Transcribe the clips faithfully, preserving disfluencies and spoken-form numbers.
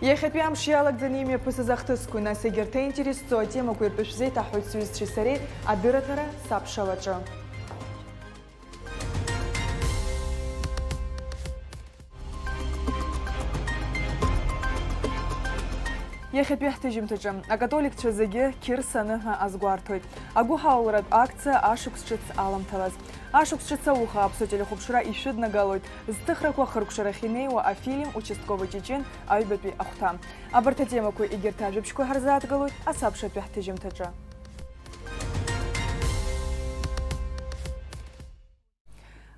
Иахьатәи амш иалагӡаны имҩаԥысыз ахҭысқәеи, нас егьырҭ аинтересцо атемақәеи ртәы шәзеиҭаҳҳәоит сҩызцәеи сареи адырраҭара сабшалаҿы. Иахьатәи ҳҭыжьымҭаҿы акатоликцәа зегьы Қьырса аныҳәа азгәарҭоит. Агәыҳалалратә акциа ашықәс ҿыц аламҭалаз. Ашықәс ҿыц ауха аԥсуа телехәаԥшра ишәыднагалоит зҭыхрақәа хыркәшарахь инеиуа афильм Участковый Чечен аҩбатәи ахәҭа. Абарҭ атемақәа егьырҭ ажәабжьқәа ҳарзааҭгылоит асабшатәи ҳҭыжьымҭаҿы.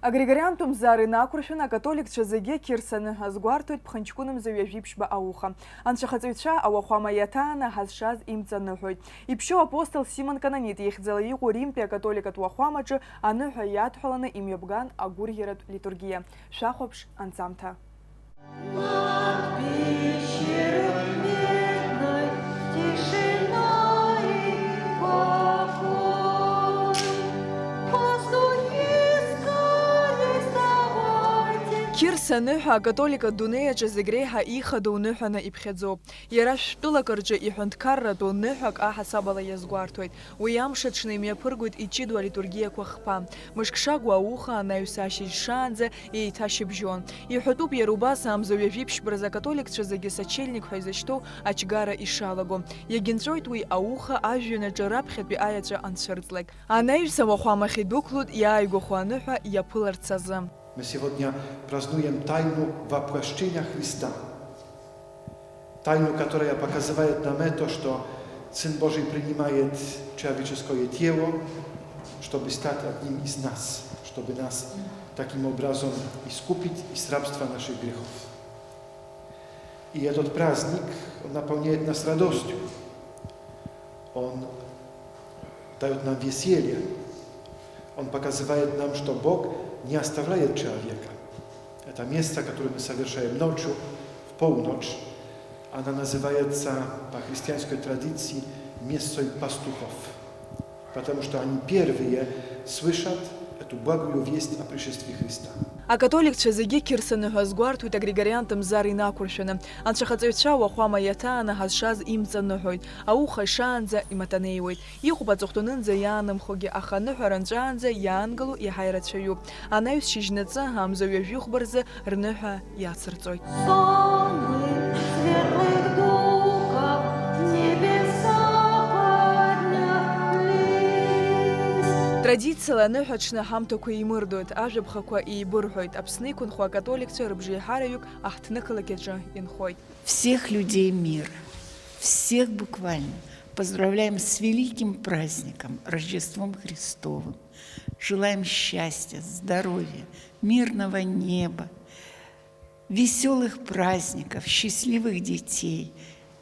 Агригориантә мзар инақәыршәаны акатоликцәа зегьы Қьырса аныҳәа азгәарҭоит ԥхынҷкәынымза ҩажәи ԥшьба ауха. Анцәахаҵаҩцәа ауахәама иаҭааны ҳазшаз имҵаныҳәоит. Иԥшьоу апостол Симон Канонит ихьӡала иҟоу Римтәи акатоликатә уахәамаҿы аныҳәа иадҳәаланы имҩаԥган агәырӷьаратә литургиа. Шәахәаԥш анҵамҭа. Қьырса аныҳәа акатоликатә дунеи аҿы зегь реиҳа ихадоу ныҳәаны иԥхьаӡоуп. Иара шәтәылак рҿы иҳәынҭқарратәу ныҳәак аҳасабала иазгәарҭоит. Уи амш аҽны имҩаԥыргоит иҷыдоу алитургиақәа хԥа. Мышк шагу ауха анаҩс ашьыжь шаанӡа еиҭашьыбжьон. Иҳәатәуп иара убас амза ҩажәи ԥшьба рзы акатоликцәа зегьы сочельник ҳәа изышьҭоу ачгара ишалаго. Иагьынҵәоит уи ауха ажәҩан аҿы раԥхьатәи аеҵәа анцәырҵлак. Анаҩс ауахәамахь идәықәлоит иааигәахо аныҳәа иаԥыларц азы. Мы сегодня празднуем тайну воплощения Христа. Тайну, которая показывает нам это, что Сын Божий принимает человеческое тело, чтобы стать одним из нас, чтобы нас таким образом искупить из рабства наших грехов. И этот праздник, он наполняет нас радостью. Он даёт нам веселье. Он показывает нам, что Бог не оставляет человека. Это месса, которую мы совершаем ночью, в полночь, она называется по христианской традиции мессой пастухов, потому что они первые слышат эту благую весть о пришествии Христа. Акатоликцәа зегьы Қьырса аныҳәа азгәарҭоит агригориантә мзар инақәыршәаны. Анцәахаҵаҩцәа ауахәама иаҭааны ҳазшаз имҵаныҳәоит, ауха ишаанӡа иматанеиуеит. Иҟоуп аҵыхәтәанынӡа иаанымхогьы, аха аныҳәара нҵәаанӡа иаангыло иаҳа ирацәаҩуп. Анаҩс шьыжьнаҵы амза ҩажәихәба рзы рныҳәа иацырҵоит. Сонмы светлых духов в небеса поднялись. Традициала аныҳәа аҽны ҳамҭақәа еимырдоит, ажәаԥхақәа еибырҳәоит, Аԥсны иқәынхо акатоликцәа рыбжеиҳараҩык аҳҭнықалақь аҿы инхоит. Всех людей мира, всех буквально, поздравляем с великим праздником, Рождеством Христовым. Желаем счастья, здоровья, мирного неба, весёлых праздников, счастливых детей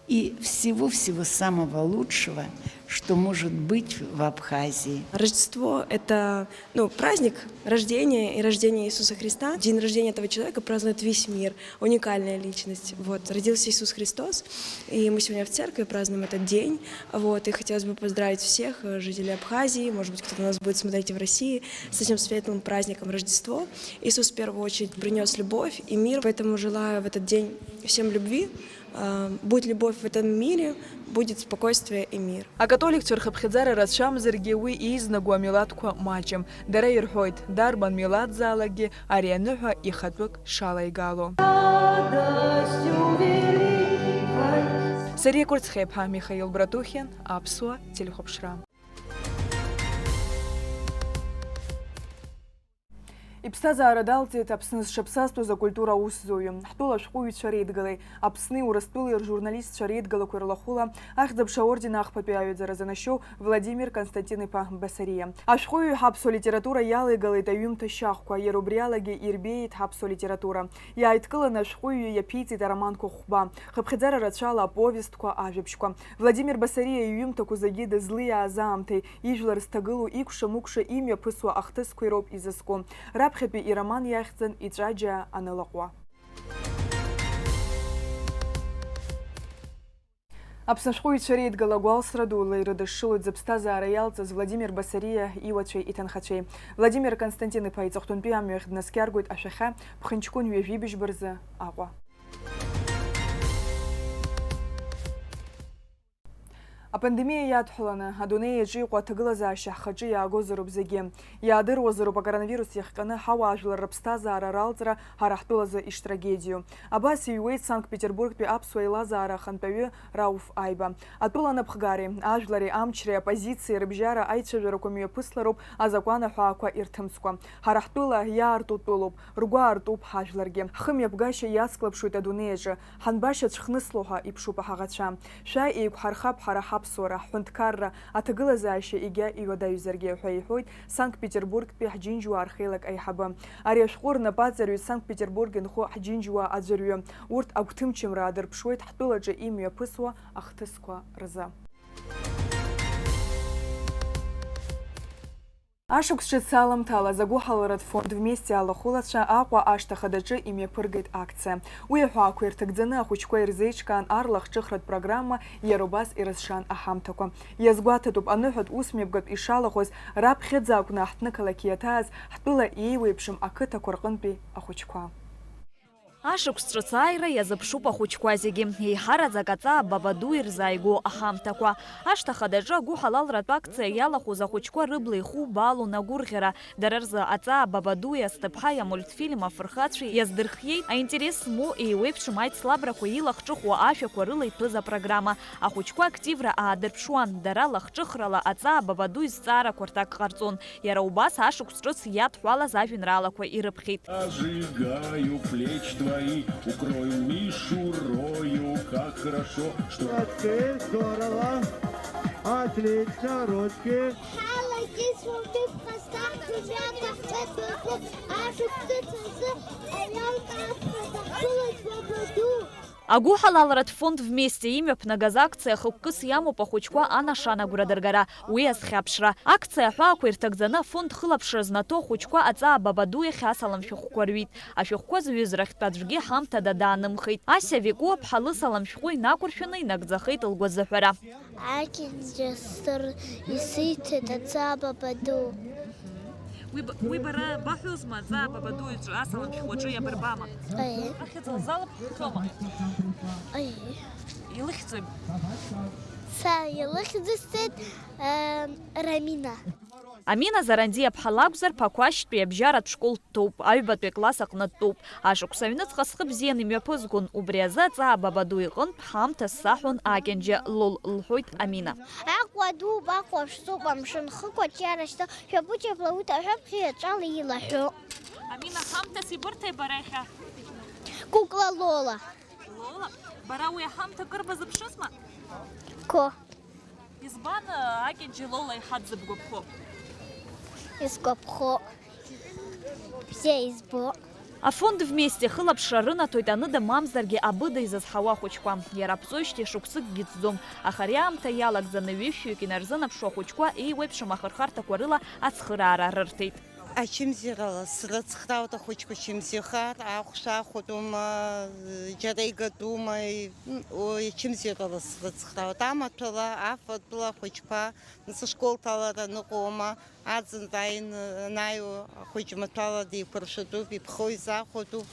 и всего-всего самого лучшего, что может быть в Абхазии. Рождество — это, ну, праздник рождения и рождения Иисуса Христа. День рождения этого человека празднует весь мир. Уникальная личность. Вот. Родился Иисус Христос, и мы сегодня в церкви празднуем этот день. Вот. И хотелось бы поздравить всех, э, жителей Абхазии, может быть, кто-то нас будет смотреть и в России, с этим светлым праздником Рождество. Иисус в первую очередь принёс любовь и мир, поэтому желаю в этот день всем любви. А, будь любовь в этом мире, будет спокойствие и мир. Акатоликцәа рхыԥхьаӡара рацәамзаргьы, уи еизнаго амилаҭқәа маҷым. Дара ирҳәоит, дарбан милаҭзаалакгьы ари аныҳәа ихатәык шалаигало. Сариа Кәырцхеиԥҳа, Михаил Братухин, Аԥсуа телехәаԥшра. Иԥсҭазаара далҵит Аԥсны зҽаԥсазтәыз акультура аусзуҩы, ҳтәыла ашәҟәыҩҩцәа реидгылеи Аԥсни Урыстәылеи ржурналистцәа реидгылақәеи рлахәыла Ахьӡ-аԥша аорден ахԥатәи аҩаӡара занашьоу Владимир Константин-иԥа Басариа. Ашәҟәыҩҩы ҳаԥсуа литература иалеигалеит аҩымҭа шьахәқәа, иара убри алагьы ирбеиеит ҳаԥсуа литература. Иааидкыланы ашәҟәыҩҩы иаԥиҵеит ароманқәа хәба. Хыԥхьаӡара рацәала аповестқәа, ажәабжьқәа. Владимир Басариа иҩымҭақәа зегьы дызлиааз аамҭеи, ижәлар зҭагылоу икәша-мыкәша имҩаԥысуа ахҭысқәеи роуп изызку. Раԥхьатәи ироман иахьӡын Иҵәаџьаа анылаҟәуа. Аԥсны ашәҟәыҩҩцәа реидгыла гәалсра дула ирыдышшылоит зыԥсҭазаара иалҵыз Владимир Басариа иуацәеи иҭынхацәеи. Владимир Константин-иԥа иҵыхәтәантәи амҩахь днаскьаргоит ашәахьа, ԥхынҷкәын ҩажәи быжьба рзы Аҟәа. Апандемиа иадҳәаланы, адунеи аҿы иҟоу аҭагылазаашьа ҳхаҿы иаагозароуп зегьы. Иаадыруазароуп акоронавирус иахҟьаны ҳауаажәлар рыԥсҭазаара ралҵра ҳара ҳтәылазы иштрагедиу. Абас иҩуеит Санкт-Петербургтәи аԥсуа еилазаара ахантәаҩы Рауф Аиба. Атәыла анапхгареи, ажәлари, амчреи, аоппозициеи рыбжьара аицәажәарақәа мҩаԥыслароуп азакәан аҳәаақәа ирҭымҵкәа. Ҳара ҳтәыла иаарту тәылоуп, ргәы аартуп ҳажәларгьы. Ҳхымҩаԥгашьа иацклаԥшуеит адунеи аҿы. Ҳанбашьацәхнысло ҳәа иԥшуп аҳаӷацәа. Шәа еиқәҳархап ҳара ҳаԥсуара, ҳҳәынҭқарра, аҭагылазаашьа егьа иуадаҩзаргьы, ҳәа иҳәоит Санкт-Петербургтәи ҳџьынџьуаа рхеилак аиҳабы. Ари ашәҟәы рнапы аҵарҩит Санкт-Петербург инхо ҳџьынџьуаа аӡәырҩы. Урҭ агәҭымчымра аадырԥшуеит ҳтәылаҿы имҩаԥысуа ахҭысқәа рзы. Ашықәс ҿыц аламҭалаз агәыҳаларатә фонд Вместе алахәылацәа Аҟәа ашҭа хадаҿы имҩаԥыргеит акциа. Уи аҳәаақәа ирҭагӡаны ахәыҷқәа ирзеиҿкаан арлахҿыхратә программа иара убас ирызшан аҳамҭақәа. Иазгәаҭатәуп аныҳәатә усмҩаԥгатә ишалахәыз раԥхьаӡа акәны аҳҭнықалақь иаҭааз ҳтәыла еиуеиԥшым ақыҭақәа рҟынтәи ахәыҷқәа. Ашықәс ҿыц ааира иазыԥшуп ахәыҷқәа зегьы, еиҳараӡак аҵаа Бабаду ирзааигәоу аҳамҭақәа. Ашҭа хадаҿы агәыҳалалратә акциа иалахәыз ахәыҷқәа рыбла ихубаалон агәырӷьара. Дара рзы аҵаа Бабадуи Асҭыԥҳаи амультфильм афырхацәеи иаздырхиеит аинтерес змоу еиуеиԥшым аицлабрақәа илахҿыхуа ашәақәа рыла иҭәыз апрограмма. Ахәыҷқәа активра аадырԥшуан, дара лахҿыхрала аҵаа Бабаду изҵаарақәа рҭак ҟарҵон. Иара убас ашықәс ҿыц иадҳәалаз ажәеинраалақәа ирыԥхьеит. Зажигаю плеч твои, укрой мишурою, как хорошо, что Молодцы, здорово. Отлично, ручки. Ҳалагьы цәалтәык ҟасҵар, џьара даҳцеит, ашықәс ҿыц азы аиалкаашьа дахьгылаз Бабаду. Агәыҳалалратә фонд Вместе имҩаԥнагаз акциа хықәкыс иамоуп ахәыҷқәа анашанагәра дыргара, уи азхьаԥшра. Акциа аҳәаақәа ирҭагӡаны афонд хылаԥшра знаҭо ахәыҷқәа аҵаа Бабаду иахь асалам шәҟәқәа рҩит. Ашәҟәқәа зҩыз рахьтә аӡәгьы ҳамҭада даанымхеит. Ася Викуаԥҳа лысалам шәҟәы инақәыршәаны инагӡахеит лгәазыҳәара. Акьанџьа сыр исиҭеит аҵаа Бабаду. Уи б-, уи бара баҳәозма, аҵаа Бабаду иҿы асалам шәҟәаҿы иабырбама? Аиеи. Ахьӡ лзалбхьома? Аиеи. Илыхьӡои? Са илыхьӡысҵеит, э, Рамина. Амина Зарандиаԥҳа лакәзар, Ԥақәашьтәи абжьаратә школ дҭоуп, аҩбатәи акласс аҟны дтәоуп. Ашықәс аҩныҵҟа схы бзианы имҩаԥызгон, убри азы аҵаа Бабаду иҟынтә ҳамҭас саҳәон акьанџьа лол, лҳәоит Амина. Аҟәа дууп, Аҟәа ԥшӡоуп, амшын хықәаҿ иарашьҭоуп, шәаԥыџьаԥла уҭ аҳәа бӷьы аҿала илаҳәо. Амина, ҳамҭас ибырҭеи бара иахьа? Кукла Лола. Лола, бара уи аҳамҭа кыр базыԥшызма? Қо. Избан, акьанџьа Лола иҳа дзыбгәаԥхо? Исгәаԥхо. Бзиа избо. Афонд Вместе хылаԥшра рынаҭоит аныда мамзаргьы абыда изызҳауа ахәыҷқәа. Иара аԥҵоижьҭеи шықәсыкгьы ҵӡом, аха ари аамҭа иалагӡаны ҩышәҩык инарзынаԥшуа ахәыҷқәа еиуеиԥшым ахырхарҭақәа рыла ацхыраара рырҭеит. Ачымзарала срыцхраауеит ахәыҷқәа, чымзархар, ахәша ахәатәума, џьара игатәума, и-, м, о, ачымзарала срыцхраауеит. Амаҭәала, афатәла ахәыҷқәа, нас ашкол ҭалара ныҟәома, аӡынра ааины, анааиуа ахәыҷ маҭәала деиқәыршәатәуп, иԥхоу изахәатәуп,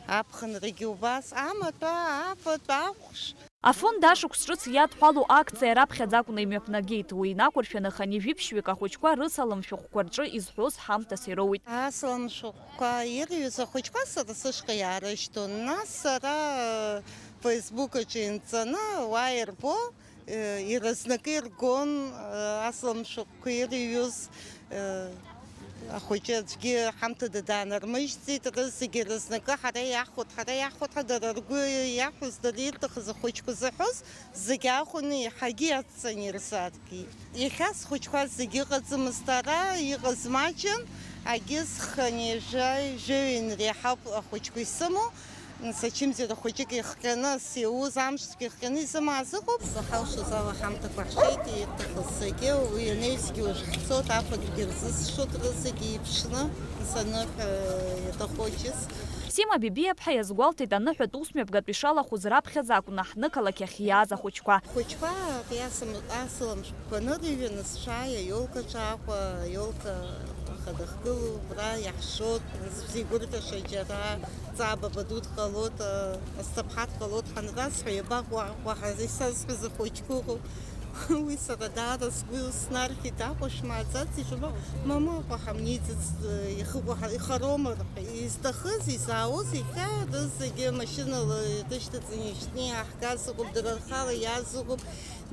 аԥхынрагьы убас, амаҭәа, афатә, ахәш. Афонд ашықәс ҿыц иадҳәалоу акциа раԥхьаӡа акәны имҩаԥнагеит. Уи инақәыршәаны хынҩажәи ԥшьҩык ахәыҷқәа рысалам шәҟәқәа рҿы изҳәоз ҳамҭас ироуит. Асалам шәҟәқәа ирҩыз ахәыҷқәа сара сышҟа иаарышьҭуан. Нас сара, э, Facebook аҿы инҵаны уа ирбо, э, иразнакы иргон, э, асалам шәҟәқәа ирҩыз. Ахәыҷы аӡәгьы ҳамҭада даанармыжьӡеит, рызегьы рызнакы ҳара иаҳхәоит, ҳара иаҳхәоит ҳәа дара ргәы иаҳәоз, дара ирҭахыз ахәыҷқәа зыҳәоз зегьы аахәаны иаҳагьы иацҵаны ирзааргеит. Иахьа схәыҷқәа зегьы ыҟаӡамызт ара, иҟаз маҷын, агьыс хынҩажәа, жәаҩа реиҳауп ахәыҷқәа исымоу. Нас ачымзара хәыҷык ихҟьаны, сиуз амшцәгьа ихҟьаны изымааз ыҟоуп. Ҳалшоз ала ҳамҭақәа ҳшеит, ирҭахыз зегьы, уи ианеизгьы уажә ҳцоит, афатәгьы рзысшоит, рызегьы еиԥшны, нас аныҳәа иаҭаху ачыс. Сима Бибиаԥҳа иазгәалҭеит аныҳәатә усмҩаԥгатә ишалахәыз раԥхьаӡа акәны ҳнықалақь ахь иааз ахәыҷқәа. Ахәыҷқәа абри асым-, асалам шәҟәқәа анырыҩуа, нас шәааи аиолка аҿы Аҟәа, аиолка ахадахгылоуп, ара иаҳшоит, нас шәзеигәырӷьаша џьара. Ҵаа Бабаду дҟалоит, асҭыԥҳа дҟалоит ҳанрасҳәа, иабаҟоу Аҟәа ҳара исазҳәаз ахәыҷқәа ыҟоу? Уи сара даара сгәы снархьит, Аҟәа шәмааӡац, ишәымоу, Мамоҟа ҳамнеиӡац, ихыҟоу ҳа-, ихароума рҳәа, изҭахыз, изаауз, иахьа рызегьы машьынала ирышьҭаҵаны ишьҭны иааҳгаз ыҟоуп, дара рхала иааз ыҟоуп,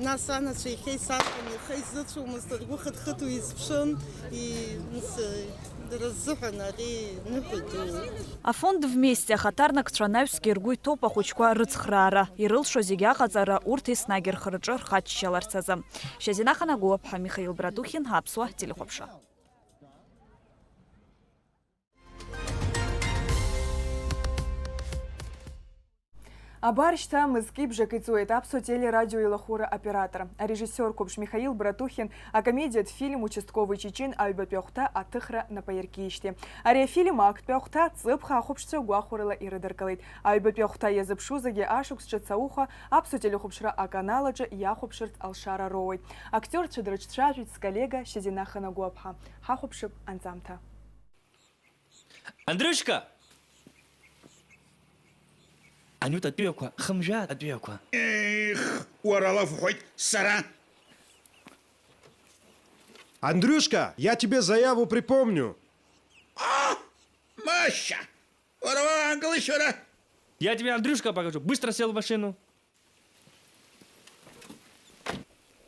нас анацәа иахьа исарҳәон, ихы изыцәомызт, ргәы хыҭхыҭуа изԥшын, и-, ус-, Дара рзыҳәан ари ныҳәа дууп. Афонд Вместе ахаҭарнакцәа анаҩсгьы ргәы иҭоуп ахәыҷқәа рыцхраара, ирылшо зегьы аҟаҵара урҭ еснагь рхы-рҿы рхаччаларц азы. Шьазина Ханагәыаԥҳа, Михаил Братухин, Аԥсуа телехәаԥшра. Абар шьҭа мызки бжаки ҵуеит Аԥсуа телерадио илахәыра оператор, арежиссиор қәыԥш Михаил Братухин акомедиатә фильм Участковый Чечин аҩбатәи ахәҭа аҭыхра напаиркижьҭеи. Ари афильм актәи ахәҭа ҵыԥх ахәаԥшцәа гәахәарыла ирыдыркылеит. Аҩбатәи ахәҭа иазыԥшу зегьы ашықәс ҿыц ауха Аԥсуа телехәаԥшра аканал аҿы иахәаԥшырц алшара роуеит. Актиорцәа дрыҿцәажәеит сколлега Шьазина Ханагәыаԥҳа. Ҳахәаԥшып анҵамҭа. Андрюшка! Анют атәыҩақәа, хымжәа атәыҩақәа. Ех, уара лаф уҳәоит, сара! Андрюшка, я тебе заяву припомню. А! Маша! Уара уаангылишь, уара! Я тебе, Андрюшка, покажу. Быстро сел в машину.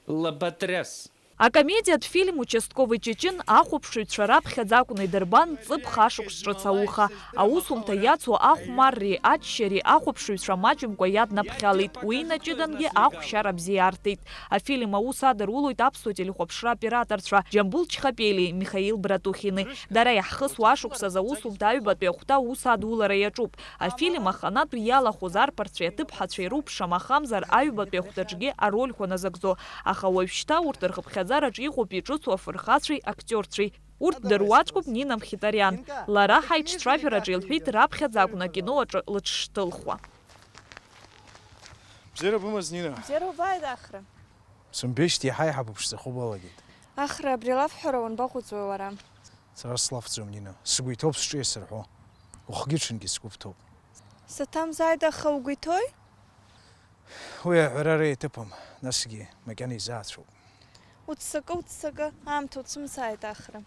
Лоботряс. Акомедиатә фильм Участковый Чечин ахәаԥшыҩцәа раԥхьаӡа акәны идырбан ҵыԥх ашықәс ҿыц ауха. Аусумҭа иацу ахәмарреи аччареи ахәаԥшыҩцәа маҷымкәа иаднаԥхьалеит, уи инаҷыдангьы ахәшьара бзиа арҭеит. Афильм аус адырулоит аԥсуа телехәаԥшра операторцәа Џьамбул Чхапелиеи Михаил Братухини. Дара иаҳхысуа ашықәсазы аусумҭа аҩбатәи ахәҭа аус адулара иаҿуп. Афильм аханатә иалахәыз арԥарцәеи аҭыԥҳацәеи роуп, шамахамзар, аҩбатәи ахәҭаҿгьы арольқәа назыгӡо, аха уажәшьҭа урҭ рхыԥхьаӡараҿы иҟоуп иҿыцу афырхацәеи актиорцәеи. Урҭ дыруаӡәкуп Нина Мхитариан. Лара ҳаиҿцәажәараҿы илҳәеит раԥхьаӡа акәны акино аҿы лыҽштәылхуа. Бзиара бымаз, Нина? Бзиара убааит, Ахра. Сымбеижьҭеи иаҳа-иаҳа быԥшӡахо балагеит. Ахра, абри алафҳәара уанбаҟоуҵои уара? Сара слафӡом, Нина. Сгәы иҭоуп сҿы иасырҳәо. Ухгьы-ҽынгьы сгәы бҭоуп. Саҭамзааит, аха угәы иҭои? Уи аҳәара ара иаҭыԥым, насгьы макьана изаацәоуп. Уццакы, уццакы, аамҭа уцәымсааит, Ахра.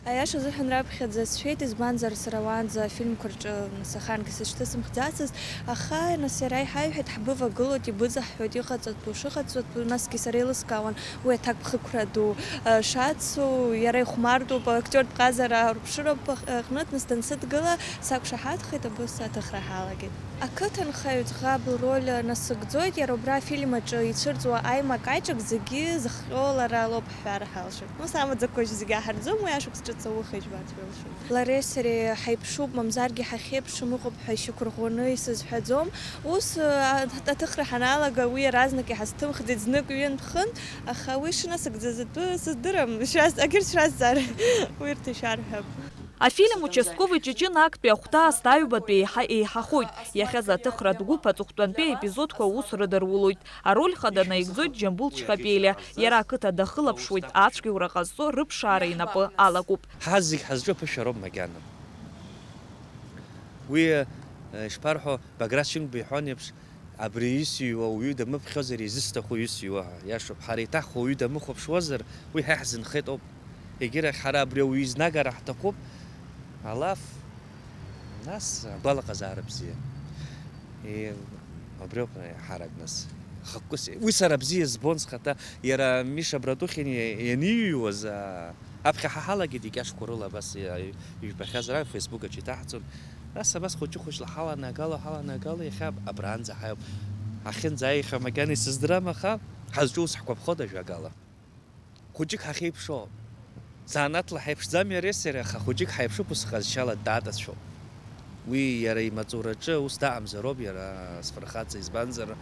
Аиаша азыҳәан раԥхьаӡа сшәеит, избанзар, сара уаанӡа афильмқәа рҿы сахаангьы сыҽҭысымхӡацызт, аха, нас, иара иҳаиҳәеит, ҳбывагылоит, ибыҵаҳҳәоит, иҟаҵатәу шыҟаҵатәу, насгьы сара еилыскаауан уи аҭакԥхықәра ду, э, шацу, иара ихәмартәуп, актиортә ҟазара арԥшыроуп, аҟнытә, нас, дансыдгыла, сақәшаҳаҭхеит, абас аҭыхра ҳалагеит. Ақыҭанхаҩ ӡӷаб лроль насыгӡоит, иара убра афильм аҿы ицәырҵуа аимак-аиҿак зегьы зыхҟьо лара лоуп ҳҳәар ҳалшоит. Ус амаӡақәа зегьы аҳарӡом, уи ашықәс ҿыц ауха ижәбарц уалшоит. Лареи сареи ҳаиԥшуп, мамзаргьы ҳахьеиԥшым ыҟоуп ҳәа ишьақәырӷәӷәаны исызҳәаӡом. Ус, а, аҭыхра ҳаналага, уи иаразнак иҳазҭымхӡеит знык-ҩынтә-хынтә, аха уи шынасыгӡаз атәы сыздырам, шәаз-, егьырҭ шәазҵаар, уи рҭ ишәарҳәап. Афильм Участковый Чечин актәи ахәҭа асҭа аҩбатәи еиҳа еиҳахоит. Иахьазы аҭыхратә гәыԥ аҵыхәтәантәи аепизодқәа аус рыдырулоит. Ароль хада наигӡоит Џьамбул Чхапелиа. Иара ақыҭа дахылаԥшуеит, ацәгьоура ҟазҵо рыԥшаара инапы алакуп. Ҳазегь ҳазҿу аԥышәароуп макьана. Уи, э, ишԥарҳәо, Баграт Шьынқәба иҳәон еиԥш, абри исыҩуа ауаҩы дамыԥхьозар изысҭаху исыҩуа ҳәа. Иашоуп, ҳара иҭаҳхуа ауаҩы дамыхәаԥшуазар, уи ҳа иаҳзынхеит ауп. Егьирахь ҳара абри ауаҩы изнагара ҳҭахуп. Алаф, нас агәалаҟазаара бзиа. Е, абри ауп ҳарак нас. Хықәкыс, уи сара бзиа збон схаҭа. Иара Миша Братухин иа-, ианиҩуаз, аа, аԥхьа ҳа ҳалагеит икьаҿқәа рыла абас иа-, ижәбахьазар, Facebook аҿы иҭаҳҵон. Нас абас хәыҷы-хәыҷла ҳаланагало, ҳаланагало, иахьа аб-, абраанӡа ҳаиоуп. Ҳахьынӡааиха макьана исыздырам, аха ҳазҿу ус ҳгәаԥхоит ажәакала. Хәыҷык ҳахьеиԥшоу. Занааҭла ҳаиԥшӡам иареи сареи, аха хәыҷык ҳаиԥшуп, ус ҟазшьала дтатацәоуп. Уи иара имаҵураҿы аус даҟамзароуп иара сфырхаҵа, избанзар,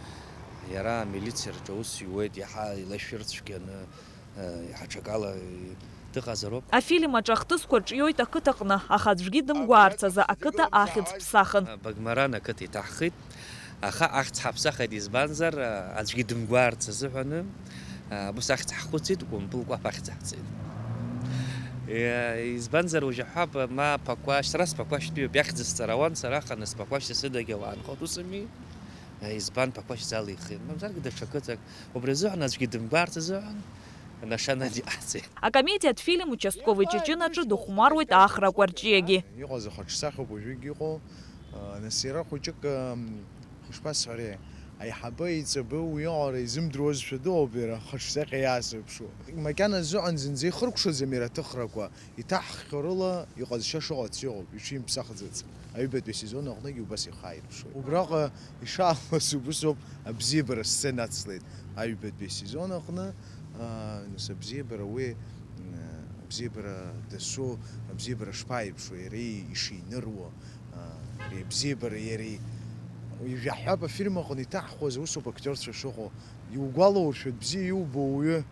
иара амилициаҿы аус иуеит, иаҳа илашәырцәгьаны, иаҳа ҽакала дыҟазароуп. Афильм аҿы ахҭысқәа рҿиоит ақыҭаҟны, аха аӡәгьы дымгәаарц азы ақыҭа ахьӡ ԥсахын. Багмаран ақыҭа иҭаҳхит. Аха ахьӡ ҳаԥсахит, избанзар, аӡәгьы дымгәаарц азыҳәаны, абас ахьӡ ҳхәыцит, Кәымпыл Кәаԥ ахьӡ ҳҵеит. Е, избанзар, уажә аҳәап, ма Ԥақәашь, сара сԥақәашьтәиуп, иахьӡысҵар ауан, сара аханы сԥақәашь исыдагьы ауаа нхоит, ус ами? Избан Ԥақәашь залихит, мамзаргьы даҽа қыҭак, убри азыҳәан аӡәгьы дымгәаарц азыҳәан, анашана диҟаҳҵеит. Акомедиатә фильм Участковый Ҷыҷын аҿы дыхәмаруеит Ахрақәа рҿиагьы. Иҟаз ахаҿсахьоуп уажәыгь иҟоу, нас иара хәыҷык, ишԥасҳәари, аиҳабы аиҵбы уи аҟара изымдыруазшәа дыҟоуп иара ахаҿсахьа иаасырԥшуа. Макьана азыҳәан зынӡа ихыркәшаӡам иара аҭыхрақәа. Иҭаҳххьоу рыла иҟазшьа шыҟац иҟоуп, иҽимԥсахӡац. Аҩбатәи асезон аҟныгьы убас ихы ааирԥшуеит. Убраҟа ишаалаз убыс ауп абзиабара асцена ацлеит. Аҩбатәи асезон аҟны, аа, нас абзиабара уи, м, абзиабара дасу, абзиабара шԥааирԥшуа, иара ишиныруа, аа, ари абзиабара иара и-, ижәаҳәап афильм аҟны иҭаҳхуаз, усоуп актиорцәа шыҟоу. Иугәалауршәоит бзиа иубо ауаҩы.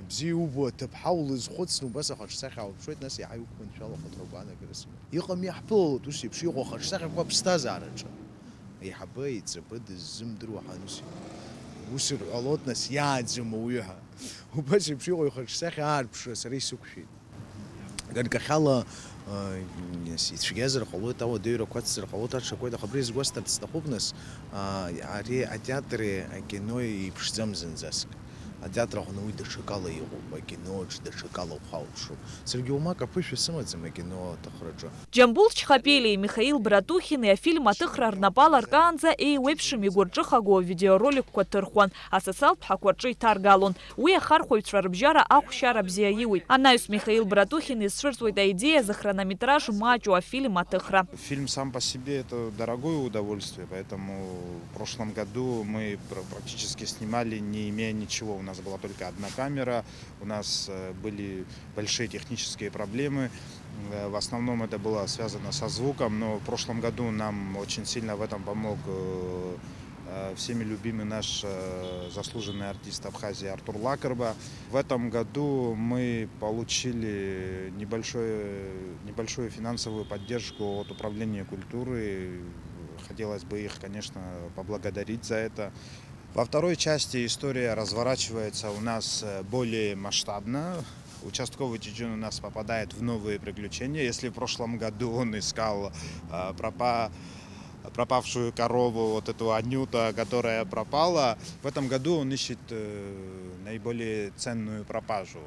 Бзиа иубо аҭыԥҳа улызхәыцны убас ахаҿсахьа аалԥшуеит, нас иаҳа иуқәманшәало ахаҭа агәаанагара сымоуп. Иҟами иаҳԥылалоит ус еиԥш иҟоу ахаҿсахьақәа аԥсҭазаараҿы. Аиҳабы, аиҵбы дыззымдыруа ҳәа ус, ус ирҳәалоит, нас иааӡам ауаҩы ҳәа. Убас еиԥш иҟоу ихаҿсахьа аарԥшра сара исықәшәеит. Ганкахьала, ицәгьазар ҟалоит, ауадаҩрақәа ацзар ҟалоит, аҽакуеит, аха абри згәасҭарц сҭахуп, нас, ари атеатри акинои еиԥшӡам зынӡаск. Атеатр аҟны уи даҽакала иҟоуп, акиноаҿ даҽакала ухалаԥшроуп. Саргьы уамак аԥышәа сымаӡам акино аҭыхраҿы. Џьамбул Чхапелиеи Михаил Братухини афильм аҭыхра рнапала ркаанӡа еиуеиԥшым игәырҿыхагоу авидеороликқәа ҭырхуан, асоциалтә ҳақәа рҿы иҭаргалон. Уи ахархәаҩцәа рыбжьара ахәшьара бзиа иуит. Анаҩс Михаил Братухин изцәырҵуеит аидеиа зыхронометраж маҷу афильм аҭыхра. Фильм сам по себе — это дорогое удовольствие, поэтому в прошлом году мы пр- практически снимали, не имея ничего. У нас была только одна камера, у нас э, были большие технические проблемы. Э, В основном это было связано со звуком, но в прошлом году нам очень сильно в этом помог э, э, всеми любимый наш э, заслуженный артист Абхазии Артур Лакрба. В этом году мы получили небольшое, небольшую финансовую поддержку от Управления культуры. Хотелось бы их, конечно, поблагодарить за это. Во второй части история разворачивается у нас э, более масштабно. Участковый Чечен у нас попадает в новые приключения. Если в прошлом году он искал э, пропа- пропавшую корову, вот эту Анюта, которая пропала, в этом году он ищет э, наиболее ценную пропажу.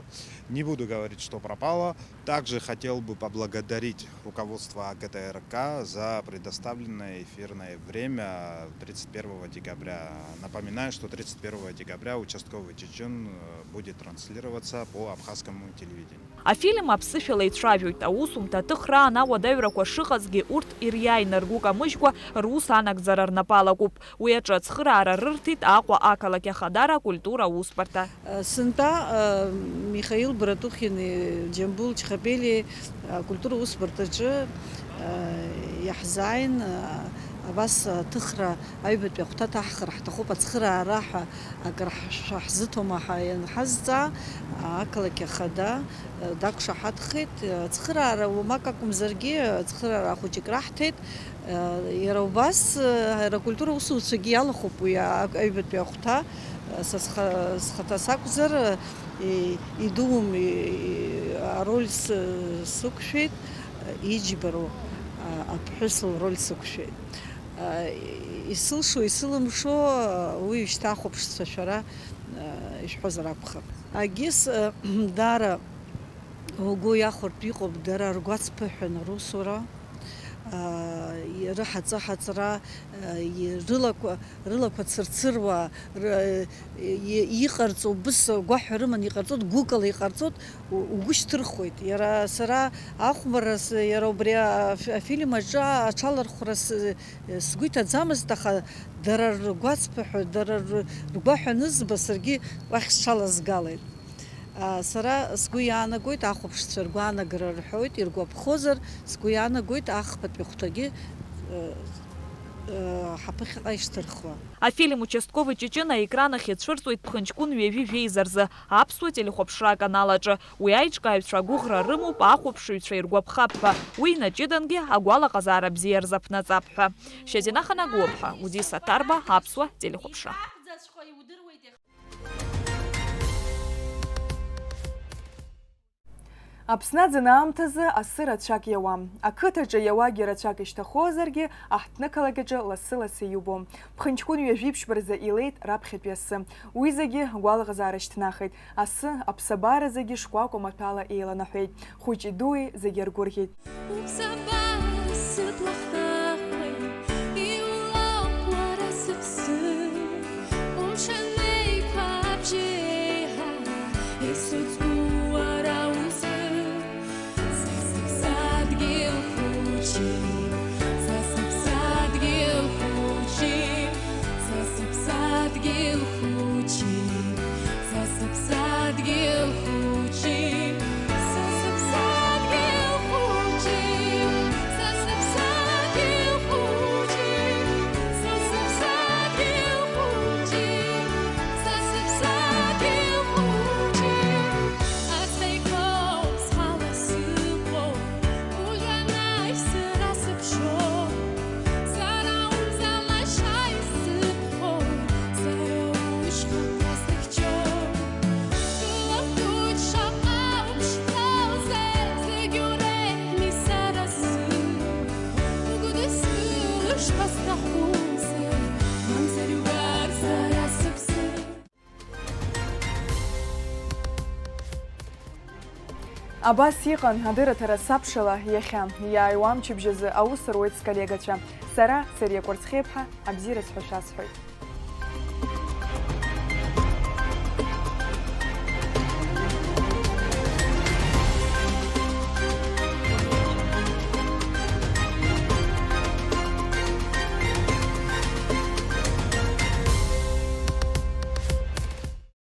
Не буду говорить, что пропала. Также хотел бы поблагодарить руководство А Г Т Р К за предоставленное эфирное время тридцать первого декабря. Напоминаю, что тридцать первого декабря участковый Чечен э, будет транслироваться по абхазскому телевидению. Афильм аԥсышәала ицәажәоит, аусумҭа аҭыхраан ауадаҩрақәа шыҟазгьы, урҭ ириааины ргәы камыжькәа рус анагӡара рнапы алакуп. Уи аҿы ацхыраара рырҭеит Аҟәа ақалақь Ахадара акультура аусбарҭа. Сынтәа Михаил Братухини Џьамбул Чхапелиеи акультура усбарҭаҿы иаҳзааин, абас аҭыхра аҩбатәи ахәҭа ҭаҳхыр ҳҭахуп, ацхыраара ҳәа акыр ҳшәаҳзыҭома ҳәа ианҳазҵаа, ақалақь ахада дақәшаҳаҭхеит. Ацхыраара уамак акәымзаргьы, ацхыраара хәыҷык раҳҭеит. Иара убас, иара акультура усуцәагьы иалахәуп уи аҩбатәи ахәҭа. Са сха-, схаҭа сакәзар, идуум, ароль сықәшәеит, иџьбароу аԥҳәыс лроль сықәшәеит. Исылшо, исылымшо, уи шьҭа ахәаԥшцәа шәара ишәҳәозар акәхап. Агьыс, даара угәы иахәартә иҟоуп дара ргәацԥыҳәан русура, рыҳаҵаҳаҵара, рылақәа, рылақәа цырцыруа, иҟарҵо, убыс гәаҳәа рыманы иҟарҵоит, гәыкала иҟарҵоит, угәы шьҭырхуеит. Иара сара ахәмарра, иара убри афильм аҿы аҽалархәра сгәы иҭаӡамызт, аха дара ргәацԥыҳәа, дара ргәаҳәа анызба, саргьы уахь сҽалазгалеит. Сара сгәы иаанагоит, ахәаԥшцәа ргәаанагара рҳәоит, иргәаԥхозар, сгәы иаанагоит ахԥатәи ахәҭагьы ҳаԥыхьаҟа ишьҭырхуа. Афильм Участковый Чечен аекран ахь ицәырҵуеит ԥхынҷкәын ҩажәи жәеиза рзы аԥсуа телехәаԥшра аканал аҿы. Уи аиҿкааҩцәа агәыӷра рымоуп, ахәаԥшыҩцәа иргәаԥхап ҳәа. Уи инаҷыдангьы агәалаҟазаара бзиа рзаԥнаҵап ҳәа. Шьазина Ханагәыаԥҳа, Удис Аҭарба, аԥсуа телехәаԥшра. Аԥсны аӡын аамҭазы асы рацәак иауам. Ақыҭаҿы иауагьы рацәак ишьҭахозаргьы, аҳҭнықалақь аҿы лассы-лассы иубом. Ԥхынҷкәын ҩажәи ԥшьба рзы илеит раԥхьатәи асы. Уи зегьы гәалаҟазаара шьҭнахит. Асы аԥсабара зегьы шкәакәа маҭәала еиланаҳәеит. Хәыҷи дуи зегьы ргәырӷьеит. Уԥсабара сыблахҭаххеит, иулоуп уара сыԥсы. Умшын еиқәа абжьеиҳа исыцку уара узы. Са сыԥсадгьыл хәыҷы, са сыԥсадгьыл хәыҷы, са сыԥсадгьыл хәыҷы, са сыԥсадгьыл хәыҷы, са сыԥсадгьыл хәыҷы, са сыԥсадгьыл хәыҷы, са сыԥсадгьыл хәыҷы, са сыԥсадгьыл хәыҷы. Абас иҟан адырраҭара Сабшала иахьа. Иааиуа амчыбжь азы аус руеит сколлегацәа. Сара, Сариа Кәарцхеиԥҳа, абзиараз ҳәа шәасҳәоит.